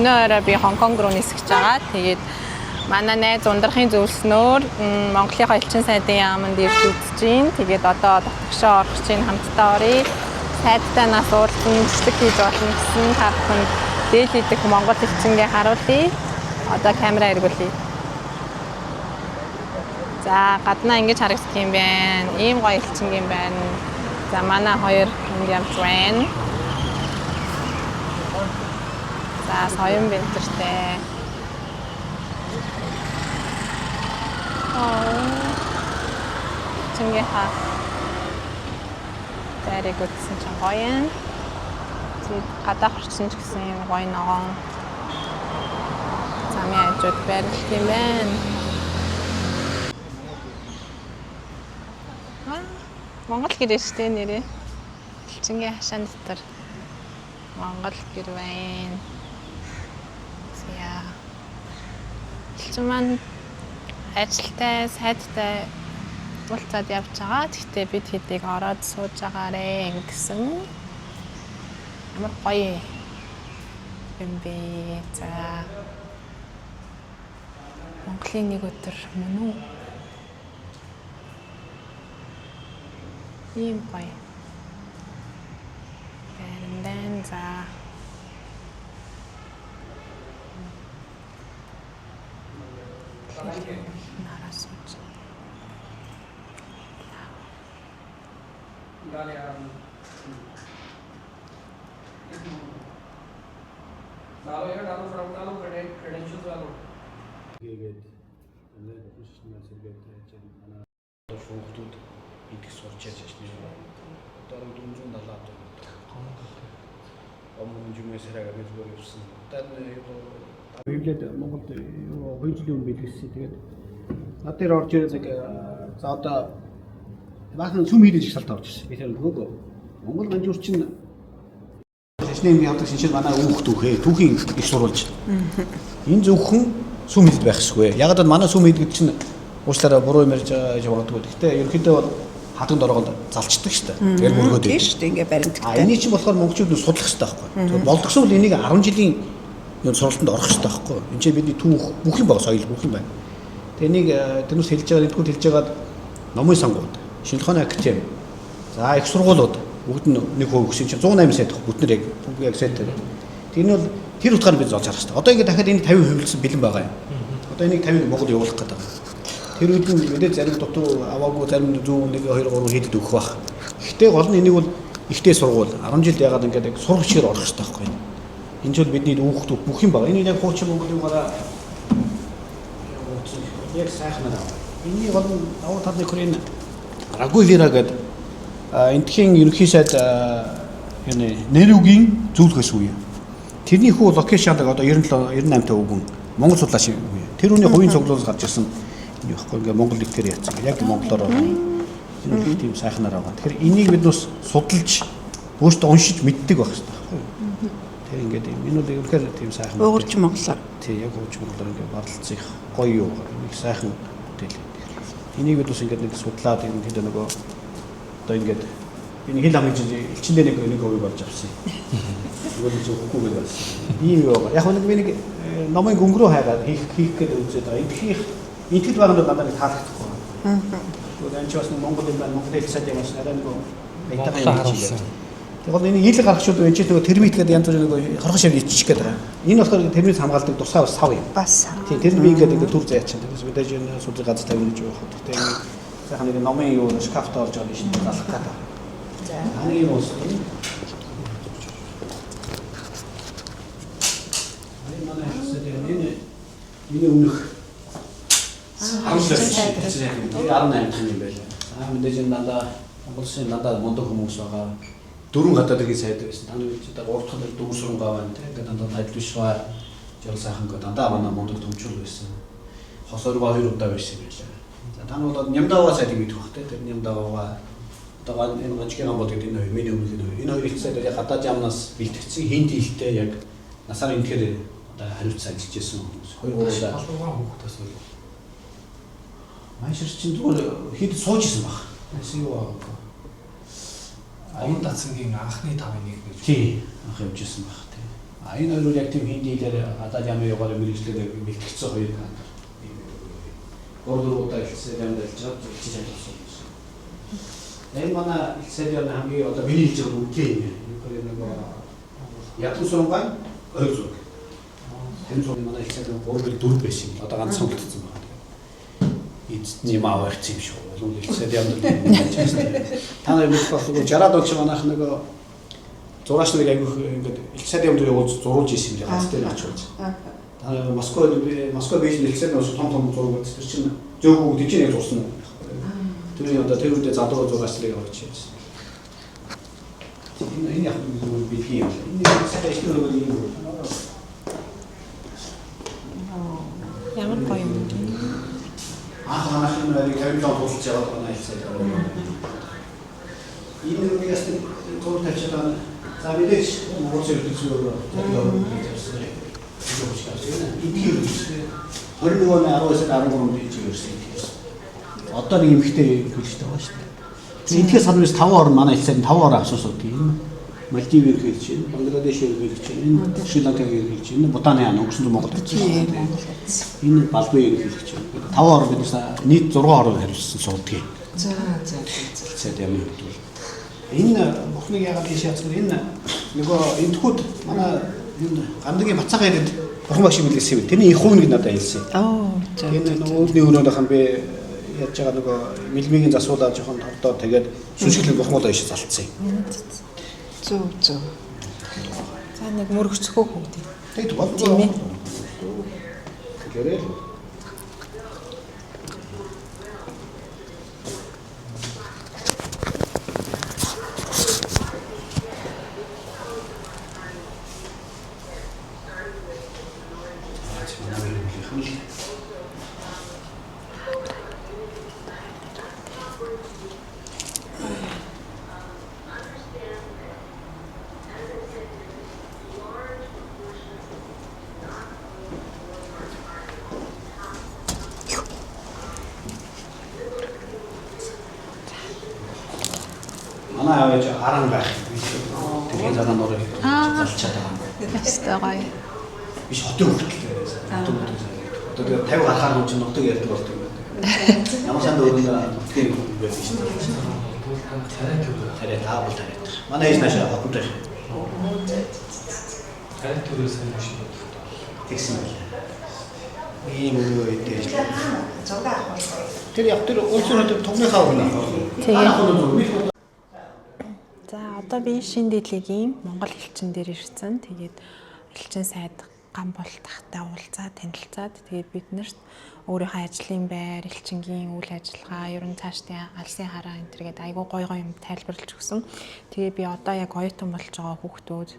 Өнөө орой би Хонконг руу нисгэж байгаа. Тэгээд манай найз ундрахын зөвлснөөр Монголынхаа элчин сайдын яаманд ирж үзэж гин. Тэгээд одоо дотгошоо орох чинь хамтдаа оръё. Сайдтай нас уулзсан, бичлэг хийж болно гэсэн та бүхэнд Дэлхий дэх Монгол элчингээ харуулъя. Одоо камера эргүүлье. За гаднаа ингэж харагдах юм байна. Ийм гоё элчинг юм байна. За манай хоёр энд явж байна. За соён бэнтертэй. Аа. Элчингийнхаа дайрыг үзсэн чинь гоё юм. Тэгээд гадаах орчин ч гэсэн юм гоё ногоон замын хажууд байрлал юм байна. Монгол гэр штэ нэрээ. Элчингийн хашаан дотор Монгол гэр байна. За. Элчин маань ажилтай, сайдтай уулзаад явж байгаа. Гэхдээ бид хэдийг ороод сууж байгаарэ гэсэн. Ямар гоё юм бэ. За. Монголын нэг өдөр мөн үү? Ийм гоё. Байран за. Нараа сууж. Тэгээд манай хүүхдүүд идэх сурч яаж шашны. Одоо 470 Гомон жимээ сараг би зүгээр явсан. Одоо Библиэд Монголд 2 жилийн өмнө бэлгэлсэн. Тэгээд над дээр орж ирээд нэг за одоо баахан сүм хийлэж их салт орж ирсэн. Би тэр нөгөө Монгол ганжуур чинь шашны юм явдаг шинжил манай үүх түүхээ түүхийн их сурвалж. Энэ зөвхөн сүм хийлд байх ёсгүй. Яг л манай сүм хийлгэд чинь уучлаарай буруу юм ярьж байгаа гэж боддгоо. Гэхдээ ерөнхийдөө бол хаданд оргоод залчдаг шүү дээ. Тэгэхээр мөргөөд. Тийм шүү дээ ингээ баримттай. А энийг чинь болохоор монголчууд нь судлах хэрэгтэй байхгүй. Тэгэхээр болдгсон бол энийг 10 жилийн юм сургалтанд орох хэрэгтэй байхгүй. Энд чинь бидний түүх бүх юм байгаа, соёл бүх юм байна. Тэгээ энийг тэрнээс хэлж байгаа, нэгдүгээр хэлж байгаад номын сангууд, шинжлэх ухааны академи, за их сургуулиуд бүгд нь 1% өгсөн чинь 108 сайт бүгд нь яг сайттай. Тэр нь бол тэр утгаар бид золж харах хэрэгтэй. Одоо ингээ дахиад энэ 50% хөвлөсөн бэлэн байгаа юм. Одоо энийг 50 Монгол явуулах гэдэг. Тэр үед нь мэдээ зарим дутуу аваагүй, зарим зөв 1 2 3 хийдэд өгөх байх. Гэхдээ гол нь энийг бол ихтэй сургууль 10 жилд ягаад ингээд яг сурах чигээр орох хэрэгтэй байхгүй. Энэ ч бол бидний үүхтүү бүх юм байгаа. Энэ яг хуучин Монголын гараа яг сайхнаар. Энийний гол нь давуу тал нөхөр энэ Рагувира гэдэг энтхийн ерөнхий сайд энэ Нерүгийн зөвлөхөөс үе. Тэрний хүү Локеш Шандаг одоо 97 98 та өвгөн Монгол судлаач үе. Тэр хүний хувийн цуглуулаас гарч ирсэн юм байхгүй ингээ Монгол нэгтээр яцсан. Яг монголоор байгаа. Энэ их тийм сайхнаар байгаа. Тэгэхээр энийг бид бас судалж өөртөө уншиж мэддэг байх хэрэгтэй байхгүй юу? Тэр ингээд юм. Энэ бол үнэхээр тийм сайхан. Уурч монголоор. Тий, яг уурч монголоор ингээ барлцсан их гоё юу. Нэг сайхан бүтээл. Энийг бид бас ингээд нэг судлаад ерөнхийдөө нөгөө одоо ингээд энэ хэл хамгийн элчиндээ нэг нэг хувийг олж авсан. Зүгээр л зөвхгүй гэж болсон. Ийм юу байгаа. Яг нэг би нэг номын гүнгрүү хайгаад хийх гээд үзээд байгаа. Энтхийнх энтгэд байгаа нь дандаа нэг таалагдахгүй. Тэгвэл энэ ч бас нэг Монгол юм байна. Монгол хэл сайд юм бас арай нөгөө аятайхан юм хийгээд. Тэгвэл энэ ил гаргachууд энэ ч нөгөө термит гэдэг янз бүрийн нөгөө хорхоо шав иччих гээд байгаа. Энэ болохоор термит хамгаалдаг тусгай бас сав юм. Бас сав. Тийм, тэр нь би ингээд ингээд төр заяачин. Тэрнээс мэдээж энэ судлах газар тавина гэж байх. Гэхдээ энэ сайхан нэг номын юу шкафт орж байгаа юм шиг залах гэдэг. За. Нэг юм уус. Энэ манай хэсэг энэ миний өмнөх 18 тань юм байлаа. За мэдээж энэ дандаа Монгол улсын дандаа мундаг хүмүүс байгаа. Дөрвөн гадаад хэргийн сайд байсан. Таны үед одоо 3 дахь дүүр сурангаа байна тийм. Ингээд дандаа ажил биш ба жал сайхан ингээд дандаа манай мундаг төмчүүл байсан. Хос оргоо 2 удаа байсан юм байлаа. За та нар бол Нямдаваа сайдыг мэдэх бах тийм. Тэр Нямдаваа одоо энэ Ганчгийн гам бол гэдэг энэ хоёр миний өмнөх энэ хоёр. Энэ хоёр их сайд яг гадаад яамнаас бэлтгэгдсэн хинт хэлтэй яг насаар энтгэр одоо хариуцсан ажиллаж байсан хүмүүс. 2 3 удаа. Халуугаан хүүхдээс бол Маншир чинь зүгээр хэд сууж исэн баг. Найс юу аа. Ом дацангийн анхны 5-ын 1 гэж. Тий, анх явж исэн баг тий. А энэ хоёр яг тийм хинди хэлээр гадаад яамын югаар мэргэжлээр бэлтгэгдсэн хоёр кадр. Гурав дөрөв удаа элчин сайд яамд ажиллаж байгаа элчин сайд болсон юм. Энэ манай элчин сайд яамны хамгийн одоо миний хэлж байгаа үнэтэй юм. Энэ нөгөө ядуу сунгай ойр зураг. Тэр зураг манай элчин сайд 3 4 байсан. Одоо ганцхан үлдсэн байна. Эцэст нь юм аваарч юм шүү. Улам элчин сайд яамд та нар мэдэх болов 60-аад он чи манайх нөгөө зураач нарыг айгүйх ингээд элчин сайд яамд явуулж зурулж исэн юм гац дээр очиулж. Та нар Москва Москва Бээжин элчин сайд том том зураг үзсэн. Тэр чинь зөөх хүүхд чинь яг зурсан. Тэр одоо тэр үедээ залуу зураач нарыг авч ирсэн. Энэ энэ яг нэг бэлгийн юм. Энэ сайд ажлын өрөө юм. Ямар гоё юм бэ? Анх манайх энэ байрыг 57 тулж яваад манай элчин сайд яваа. Энэ нүгээс зур тавьчихад байна. За мэдээж Монгол ерөнхийдөө өөрөө зориулж явсан. Эдгээр 21 оны 19 13-нд ижиг ирсэн эдгээр. Одоо нэг эмэгтэй хөлжтэй байгаа шүү дээ. Эдгээр санамж 5 орн манай элчин сайд 5 орн авсан суудаг юм. Мальдив ерөнхийлөгч, Бангладеш ерөнхийлөгч, энэ Шри Ланкагийн ерөнхийлөгч, энэ Бутаны яан өнгөрсөн зуун Монгол очсон шүү дээ. Энэ Балбын ерөнхийлөгч. 5 орн биднээс нийт 6 орн хариуцсан суудаг. За за за. Элчин сайд яамын хувьд бол энэ бүхнийг яагаад тийш яцсан энэ нөгөө энтхүүд манай энэ гандагийн бацаагаа ирээд бурхан багш мэлгэсэн юм. Тэрний их хувь нэг надад хэлсэн. Аа за. Энэ нөгөө үүдний өрөөнд ахын би яаж байгаа нөгөө мэлмигийн засуулаад жоохон тордоо тэгээд сүншиглэл бурхан болоо иш залтсан юм. Зөв зөв. За нэг мөргөцгөө хүүхд. Тэгээд болов. Тийм ээ. Тэгэхээр л Манай аав ээж аран байх. Тэрхийн занаа нурыг залчаад байгаа юм. Ястай гоё. Биш хотын хүүхдэлтэй байсан. Хотын хүүхдэл. Одоо тэгээ 50 гарахаар хүн чинь нутаг ярьдаг болдог юм байна. Ямар санд өрөөнд нутгийн хүн байсан шүү дээ. Тариа төвөө. Тариа таабал тариа. Манай ээж наашаа хотод байх. Тариа төвөө сайн шиг боддог. Тэгсэн байл. Ийм өрөө өдөө ажил. Зураг авах. Тэр яг тэр улс өрөөнд тугныхаа өгнө. Тэгээ. За одоо би шин дэлгэгийн Монгол элчин дээр ирсэн. Тэгээд элчин сайд гам бол тахтай уулзаа танилцаад тэгээд бид нарт өөрийнхөө ажлын байр, элчингийн үйл ажиллагаа, ерөн цаашдын алсын хараа энэ төр гээд айгүй гой гой юм тайлбарлаж өгсөн. Тэгээ би одоо яг оюутан болж байгаа хүүхдүүд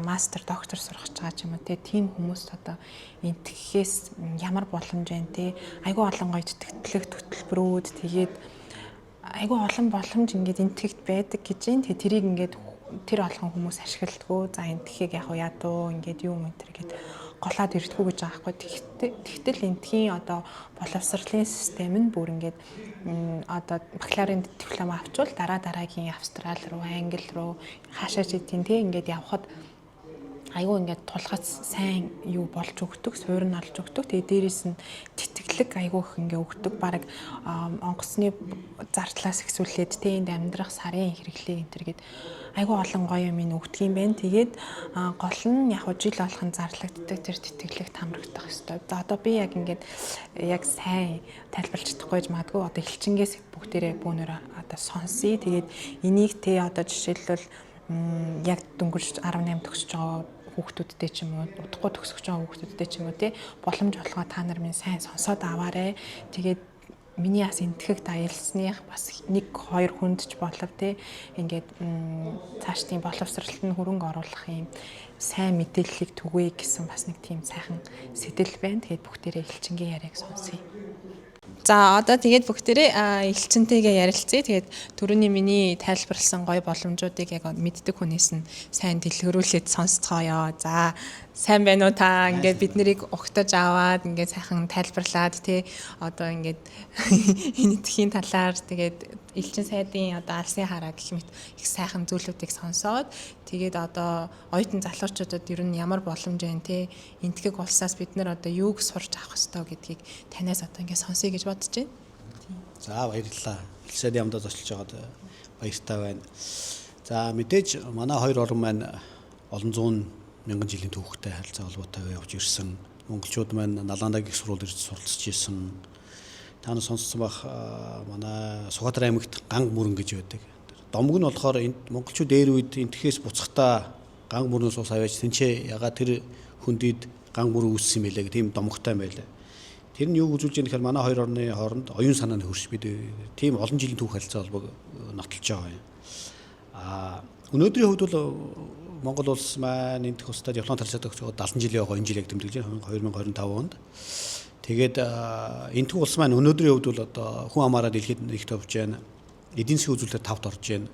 мастер, доктор сурах гэж байгаа ч юм уу тийм хүмүүст одоо энтгэхээс ямар боломж байна те айгүй олон гоё тэтгэлэг хөтөлбөрүүд тэгээд айгүй олон боломж ингээд энтгэгт байдаг гэж юм. Тэгээ тэрийг ингээд тэр болгон хүмүүс ашигладаг. За энтхийг яг ядуу ингээд юм энэ төр гээд голоод ирдэггүй гэж байгаа байхгүй. Тэгтэл энтхийн одоо боловсролын систем нь бүр ингээд одоо бакалаврын диплом авчвал дараа дараагийн Австрал руу, Англи руу хаашаа ч идэв те ингээд явхад айгүй ингээд тулгац сайн юу болж өгдөг, суурь нь олж өгдөг. Тэгээ дээрээс нь тэтгэлэг айгүй их ингээ өгдөг. Бараг онгоцны зардлаас ихсүүлээд тэ энд амьдрах сарын хэрэглээ энэ төр гээд айгүй олон гоё юм ин өгдөг юм байна. Тэгээд гол нь яг жил болгон зарлагддаг тэр тэтгэлэг хамрагдах ёстой. За одоо би яг ингээд яг сайн тайлбарлаж чадахгүй гэж магадгүй одоо элчингээс бүгдээрээ бүүнээр одоо сонсъё. Тэгээд энийг тэ одоо жишээлбэл яг дөнгөж 18 төгсөж байгаа хүүхдүүдтэй ч юм уу удахгүй төгсөж байгаа хүүхдүүдтэй ч юм уу те боломж олгоо та нар минь сайн сонсоод аваарэ. Тэгээд миний бас энтгэгт аялсных бас нэг хоёр хүнд ч болов те ингээд цаашдын боловсролт нь хөрөнгө оруулах юм сайн мэдээллийг түгээе гэсэн бас нэг тийм сайхан сэтэл байна. Тэгээд бүгдээрээ элчингийн яриаг сонсъё. За одоо тэгээд бүгдээрээ элчинтэйгээ ярилцъя. Тэгээд түрүүний миний тайлбарласан гоё боломжуудыг яг мэддэг хүнээс нь сайн дэлгэрүүлээд сонсцгоё. За сайн байна уу та? Ингээд бид нарыг угтаж аваад ингээд сайхан тайлбарлаад тий одоо ингээд энэтхийн талаар тэгээд Элчин сайдын одоо алсын хараа гэх мэт их сайхан зүйлүүдийг сонсоод тэгээд одоо оюутан залуучуудад ер нь ямар боломж байна те, Энэтхэг улсаас бид нар одоо юуг сурч авах ёстой гэдгийг танаас одоо ингээд сонсъё гэж бодож байна. За, баярлалаа. Элч сайдын яамдаа зочилж байгаад баяртай байна. За, мэдээж манай хоёр орн маань олон зуун мянган жилийн түүхтэй харилцаа холбоотой явж ирсэн. Монголчууд маань Наландаг их сургууль ирж суралцж исэн. Та нар сонссон бах, манай Сүхбаатар аймагт Ганг мөрөн гэж байдаг. Домог нь болохоор энд монголчууд дээр үед Энэтхгээс буцахдаа Ганг мөрнөөс ус аваач тэнцээ ягаа тэр хөндийд Ганг мөрөн үүссэн юм байлээ гэх тийм домогтой юм байлаа. Тэр нь юу үзүүлж байгаа гэхээр манай хоёр орны хооронд оюун санааны хөрш, бид тийм олон жилийн түүх харилцаа холбоог нотолж байгаа юм. А өнөөдрийн хувьд бол Монгол улс маань Энэтхэг улстай дипломат харилцаа төгсөөд 70 жилийн байгаа, энэ жил яг тэмдэглэж байна, 2025 онд. Тэгээд Энэтхэг улс маань өнөөдрийн хувьд бол одоо хүн амаараа дэлхийд нэгт явж байна. Эдийн засгийн үзүүлэлтээр тавт орж байна.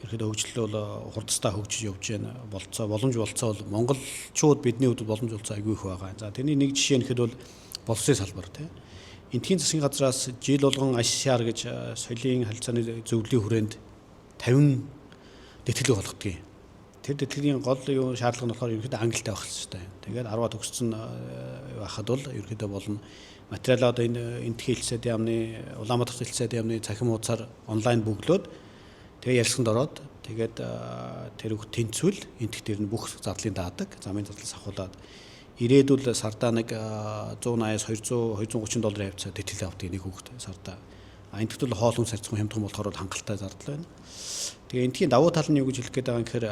Ерөнхийдөө хөгжил бол хурдтай хөгжиж явж байна. Болцоо, боломж болцоо бол монголчууд бидний хувьд боломж болцоо айгүй их байгаа. За, тэрний нэг жишээ нь гэхэд бол боловсролын салбар тийм. Энэтхэгийн засгийн газраас жил болгон ICCR гэж соёлын харилцааны зөвлөлийн хүрээнд 50 тэтгэлэг олгодог. Тэр тэтгэлийн гол юу шаардлага нь болохоор ерөнхийдөө англитай байх хэрэгтэй. Тэгээд 10-аа төгссөн байхад бол ерөнхийдөө болно. Материалаа одоо энэ Энэтхэгийн элч сайдын яамны, Улаанбаатар элч сайдын яамны цахим хуудасаар онлайн бөглөөд, тэгээ ярилцлаганд ороод, тэгээд тэр бүх тэнцвэл Энэтхэг дээр нь бүх зардлын даадаг. Замын зардлаас авахуулаад ирээдүйд сардаа нэг 180-аас 200 230 долларын хавьцаа тэтгэл авдаг нэг хүүхэд сардаа. А Энэтхэгт бол хоол хүнс харьцан хямдхан болохоор бол хангалттай зардал байна. Тэгээ Энэтхэгийн давуу тал нь юу гэж хэлэх гээд байгаа юм гэхээр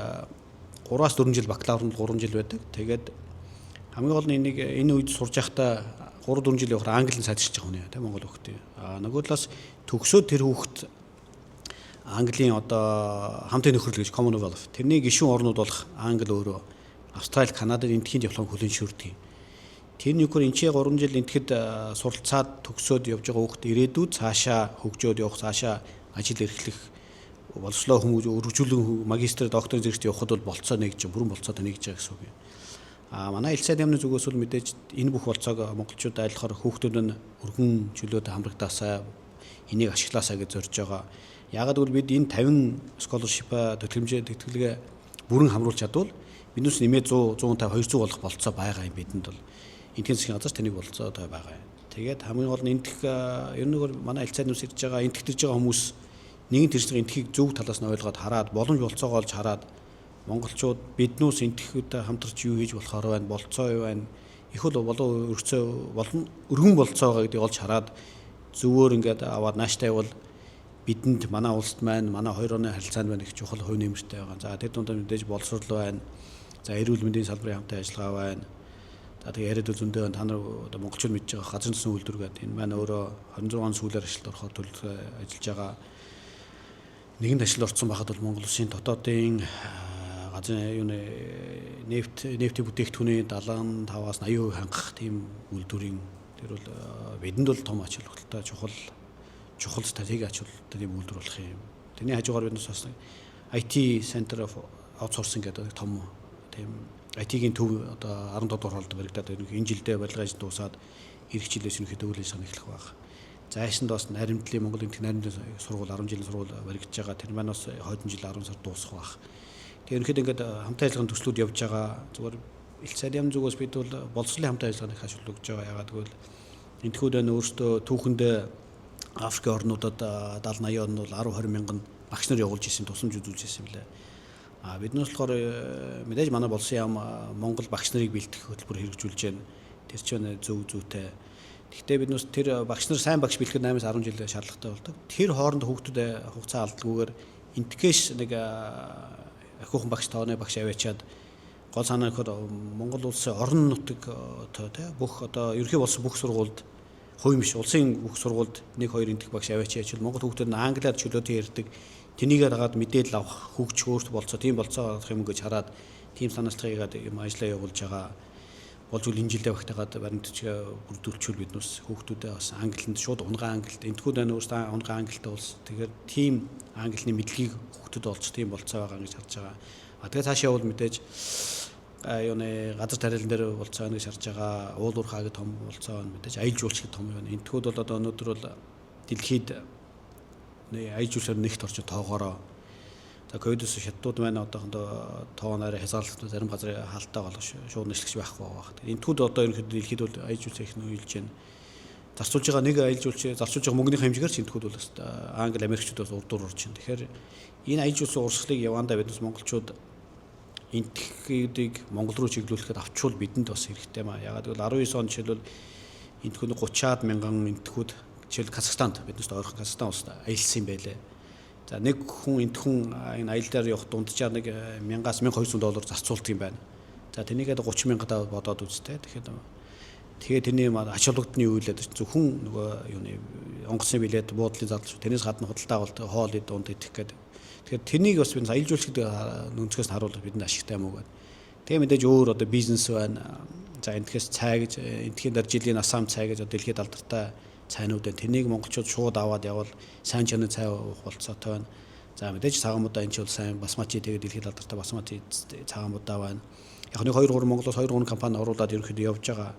3-аас 4 жил, бакалавр нь 3 жил байдаг. Тэгээд хамгийн гол нь энийг энэ үед сурж байхдаа 3 4 жил явахаар англи нь сайжирч байгаа юм тийм монгол хүүхдээ. А нөгөө талаас төгсөөд тэр хүүхэд Английн одоо хамтын нөхөрлөл гэж Commonwealth, тэрний гишүүн орнууд болох Англи өөрөө, Австрали, Канадад Энэтхэгийн диплом хүлээн зөвшөөрдөг. Тэр нь юугаар энэ 3 жил Энэтхэгт суралцаад төгсөөд явж байгаа хүүхэд ирээдүйд цаашаа хөгжөөд явах, цаашаа ажил эрхлэх, боловсролоо хүмүүж өргөжүүлэн магистр, докторийн зэрэгт явахад бол болцоо нэгж, бүрэн болцоотой нэгж байгаа гэсэн үг юм. А манай элч сайдын яамны зүгээс бол мэдээж энэ бүх болцоог монголчууд айлхаар хүүхдүүд нь өргөн чөлөөтэй хамрагдаасаа, энийг ашиглаасаа гэж зорж байгаа. Яагаад гэвэл бид энэ 50 scholarship тэтгэмжээ тэтгэлгээ бүрэн хамруулж чадвал биднээс нэмээд 100 150 200 болох болцоо байгаа юм бидэнд бол. Энэтхэгийн засгийн газар тэнийг болцоотой байгаа юм. Тэгээд хамгийн гол нь Энэтхэг ер нь манай элч сайднаас ирж байгаа, Энэтхэгт ирж байгаа хүмүүс нэгэн тэрсний Энэтхэгийг зөв талаас нь ойлгоод хараад, боломж болцоогоо олж хараад, монголчууд биднүүс Энэтхэгтэй хамтарч юу хийж болохоор байна, болцоо юу байна, их бол болон өргөцөө болон өргөн болцоо байгаа гэдгийг олж хараад зөвөөр ингээд аваад нааштай явбал бидэнд, манай улсад маань, манай хоёр орны харилцаанд маань их чухал хувь нэмэртэй байгаа. За, тэр дундаа мэдээж боловсрол байна. За, эрүүл мэндийн салбарын хамтын ажиллагаа байна. За, тэгээ яриад зөндөө, та нар одоо монголчууд мэдж байгаа газрын төсөн үйлдвэр гэдэг энэ маань өөрөө 26 он сүүлээр ажилд орохоор төлөвлөгөө ажиллаж байгаа. Нэгэнт ажил орсон байхад бол Монгол улсын дотоодын газрын юуны нефтийн бүтээгдэхүүний 75-аас 80% хангах тийм үйлдвэрийн тэр бол бидэнд бол том ач холбогдолтой, чухал чухал стратеги ач холбогдолтой тийм үйлдвэр болох юм. Тэрний хажуугаар биднес бас IT Center of Outsourcing гэдэг том тийм IT-ийн төв одоо 17 дугаар хоолд баригдаад энэ жилдээ барилга ажил дуусаад ирэх жилээс ерөнхийдөө үйл ажиллагаа эхлэх байх. Зайшинд бас наримтлын Монгол Энэтхэг наримтлын сургууль 10 жилийн сургууль баригдаж байгаа. Тэр маань бас хойдон жил 10 сар дуусах байх. Тэгээ ерөнхийдөө ингээд хамтын ажиллагааны төслүүд явж байгаа. Зүгээр элч сайдын яам зүгээс бид бол боловсролын хамтын ажиллагааг их ашиглаж өгч байгаа. Яагаад гэвэл Энэтхгүүд байна өөрсдөө түүхэндээ Африкийн орнуудад 70 80 онд бол 10 20 мянган багш нар явуулж исэн, тусламж үзүүлж исэн юм лээ. А биднээс болохоор мэдээж манай боловсролын яам Монгол багш нарыг бэлтгэх хөтөлбөр хэрэгжүүлж байна. Тэр чинь зөв зүйтэй. Гэхдээ биднээс тэр багш нар, сайн багш бэлтгэхэд 8-аас 10 жил шаардлагатай болдог. Тэр хооронд хүүхдүүд хугацаа алдалгүйгээр Энэтхгээс нэг ахиухан багш, тооны багш аваачаад, гол санаа нөхөр Монгол улсын орон нутаг тий бүх одоо ерөнхий болсон бүх сургуульд, хувийн биш, улсын бүх сургуульд нэг хоёр Энэтхэг багш аваачаа ячвал монгол хүүхдүүд нь англиар чөлөөтэй ярьдаг. Тэнийгээ дагаад мэдээлэл авах, хөгжих өөртөө болцоо, тийм болцоо авах юм гэж хараад тийм санаачлага хийгээд юм ажиллаа явуулж байгаа. Болж үл энэ жилдээ багтаагаад баримтчгаа бүрдүүлчихвэл биднээс хүүхдүүдээ бас англинд шууд унгаан англид, Энэтхгүүд байна өөрсдөө унгаан англитай улс. Тэгэхээр тийм английн мэдлэгийг хүүхдүүд олж тийм болцоо байгаа гэж харж байгаа. А тэгээ цаашаа явбал мэдээж юуны газар тариалан дээр болцоо байна гэж харж байгаа. Уул уурхай гэх том болцоо байна. Мэдээж аялал жуулчлал том юм. Энэтхгүүд бол одоо өнөөдөр бол дэлхийд Аялал жуулчлалаар нэгт орчин тоогоороо. За, ковидос хятадууд маань одоохондоо тоон арай хязгаарлагдсан, зарим газар хаалттай болгож шууд нислэгч байхгүй байгаа. Энэтхүүд одоо ерөнхийдөө дэлхийд бол аялал жуулчлал их нөлөөлж байна. Зарцуулж байгаа нэг аялал жуулч зарцуулж байгаа мөнгөний хэмжээгээр ч энэтхүүд бол Англи, Америкчууд бас урдуур орж байна. Тэгэхээр энэ аялал жуулчлалын урсгалыг явандаа биднес монголчууд энэтхүүдийг Монгол руу чиглүүлэхэд авчвал бидэнд бас хэрэгтэй маа. Ягаад гэвэл 19 он жишээлбэл энэтхүүд 30-аад мянган энэтхүүд жишээл Казахстанд, биднээс ойрхон Казахстан улсад аялсан юм байлээ. За, нэг хүн энэтхэн энэ аялал дээр явах дунджаар нэг 1000-аас 1200 доллар зарцуулдаг юм байна. За, тэрнийгээ 30 мянгадаа бодоод үзтээ. Тэгэхээр тэгээ тэрний ач холбогдны юу илээд зөвхөн нөгөө юуны онгоцны билет, буудлын зардал, тэрнээс гадна худалдаа авалт, хоол дунд идэх гэдэг. Тэгэхээр тэрнийг бас бид аялал жуулчлал гэдэг өнцгөөс харуул бидэнд ашигтай юм уу гэдэг. Тэгээ мэдээж өөр одоо бизнес байна. За, энэхээс цай гэж, энэтхийн даржилийн Ассам цай гэж одоо дэлхийд алдартай цайнууд байна. Тэрнийг монголчууд шууд аваад явбал сайн чанарын цай уух болцоотой байна. За, мэдээж цагаан будаа, энэ ч бол сайн басмати, тэгээд дэлхийд алдартай басмати цагаан будаа байна. Яг нэг 2 3 Монголоос 2 3 компани оруулаад ерөнхийдөө явж байгаа.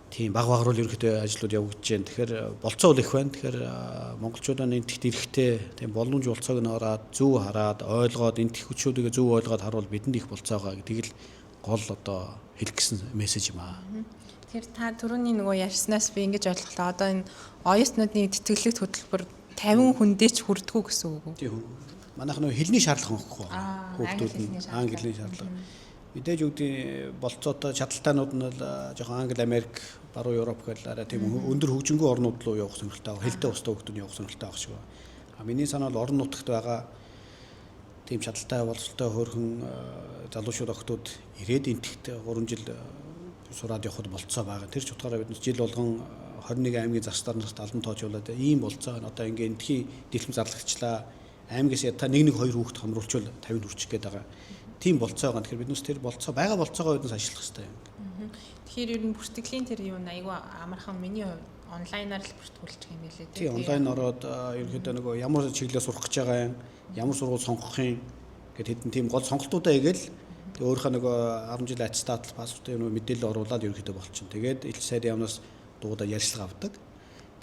Тийм баг багруу ерөнхийдөө ажлууд явагдаж байна. Тэгэхээр болцоо бол их байна. Тэгэхээр монголчууд энэтхэгт эрэхтэй тийм боломж болцоог нь ороод зөв хараад ойлгоод, энэтхэг хүчүүдийг зөв ойлгоод харуул бидэнд их болцоо байгаа гэдэг л гол одоо хэлэх гэсэн мессеж юм аа. Тэгэхээр та түрүүний нөгөө ярьснаас би ингэж ойлголоо. Одоо энэ оюутнуудын тэтгэлэгт хөтөлбөр 50 хүндээ ч хүрдэггүй гэсэн үг үү? Тийм. Манайх нөгөө хэлний шаардлага өгөхгүй байгаа. Хүүхдүүд нь англи хэлний шаардлага. Мэдээж үгдийн болцоотой чадалтайнууд нь бол жоохон Англи, Америк, баруун Европ гэл арай тийм өндөр хөгжингүй орнууд руу явах сонирхолтой байгаа. Хэлтэй устай хүүхдүүд нь явах сонирхолтой байгаа шиг байна. А миний санаа бол орон нутагт байгаа тийм чадaltaй, боловсролтой хөөрхөн залуучууд, охтууд ирээд энэтхэгт 3 жил сураад явхад болцоо байгаа. Тэр ч утгаараа бид жил болгон 21 аймгийн засаг дарнаас албан тоожуулаад ийм болцоо одоо ингээ энэтхийн дэлхэм зарлагчлаа. Аймгаас та 1 1 2 хүүхэд хамруулчвал 50 хүрчих гээд байгаа. Тийм болцоо байгаа. Тэгэхээр биднес тэр болцоо байгаа, болцоогоо биднес ашиглах хэрэгтэй юм. Тэгэхээр ер нь бүртгэлийн тэр юу айгүй амархан, миний хувьд онлайнаар л бүртгүүлчих юм билээ. Тийм, онлайн ороод ерөнхийдөө нөгөө ямар чиглэлээр сурах гэж байгаа юм, ямар сургууль сонгох юм гэд хэдэн тийм гол сонголтуудаа игээл тэгээ өөрийнхөө нөгөө 10 жил аттестат, паспортын нөгөө мэдээлэл оруулаад ерөнхийдөө болчихно. Тэгээд элч сайдын яамнаас дуудаа ярилцлага авдаг.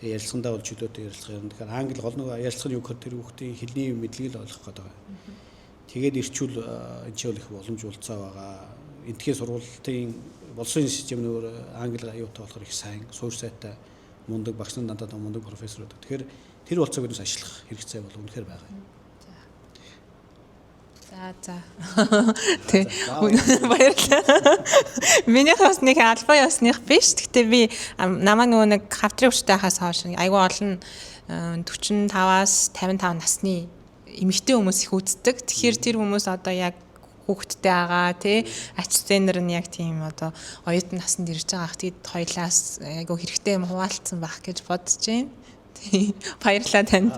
Тэгээ ярилцлагандаа бол чөлөөтэй ярилцлага юм. Тэгэхээр англи гол нөгөө ярилцлага нь юу гэхээр тэр хүүхдийн хэлний мэдлэгийг л ойлгох гэдэг байгаа. Тэгээд ирчүүл энэ ч бол их боломж болцоо байгаа. Энтхийн сургуулийн боловсролын систем нөгөө англи аюутай болохоор их сайн, суурь сайтай, мундаг багш нар, дандаа мундаг профессорууд. Тэгэхээр тэр болцоог биднес ашиглах хэрэгцээ бол үнэхээр байгаа юм. За. Тэ. Баярлалаа. Минийх бас нэг албан ёсных биш. Гэтэ би намаа нөгөө нэг хавтрын хүчтэй хаас хойш айгүй олон 45-аас 55 насны эмэгтэй хүмүүс их үздэг. Тэгэхээр тэр хүмүүс одоо яг хүүхэдтэй байгаа, тий, ач зээнэр нь яг тийм одоо оюутан наснд ирж байгаа ах, тэгэд хоёлаас айгүй хэрэгтэй юм хуваалцсан байх гэж бодож байна. Тий. Баярлалаа танд.